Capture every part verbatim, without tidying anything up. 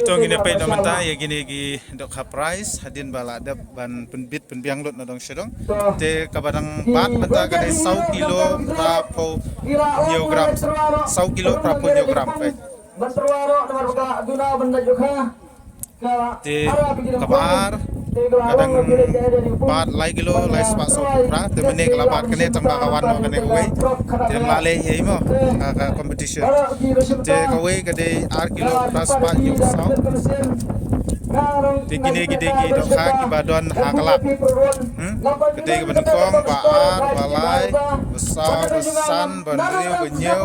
To ngin ïa peit na mynta ïa kine ki dohkha prize hadien ba la dep ban pynbit pynbiang lut na dong sha dong. Te kaba dang bat mynta ka dei saw kilo phra phew hynñiew gram. Saw kilo phra phew hynñiew gram peit. Te kaba ar ka dang bat lai kilo lai spah saw phew phra. Te mynne ka la bat kane tang ba ka wan noh kane kawei. Te ym lah leh ei mo ka, ka competition. Te kawei ka dei ar kilo phra spah hynñiew saw. Te kine ki dei ki dohkha kiba don ha ka lad. Hmm? Ka dei kaba nyngkong, ba ar, ba lai, ba saw, ba san, ba hynriew, ba hynñiew,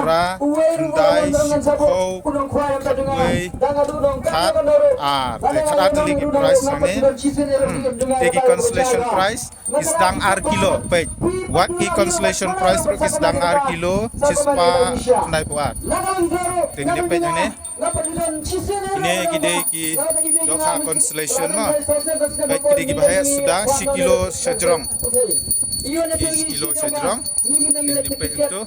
phra, khyndai, shiphew, khatwei, khat ar. Te khat ar tylli ki prize hangne. Hmm. Te ki consolation prize ki sdang ar kilo, peit. Wat ki consolation prize ruh ki sdang ar kilo, shispah khyndai phew ar. Te ngin ïa peit hangne. Kine ki dei ki dohkha consolation mo. Peit ki dei kiba heh suda, shi kilo shajrong. Ki shi kilo shajrong. Ngin ïa peit tu.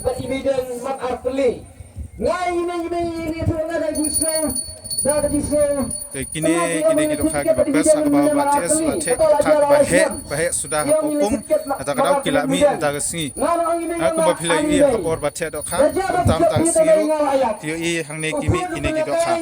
Te kine ki dei ki dohkha kiba best ha kaba ba T S ba theh dohkha kiba heh, ba heh suda ha pawpung. Hata ka daw ki la mih mynta ka sngi. Ha kumba phi la ïohi ha por ba theh dohkha, mynta mynta ka sngi ruh ki ïohi hangne ki mih kine ki dohkha.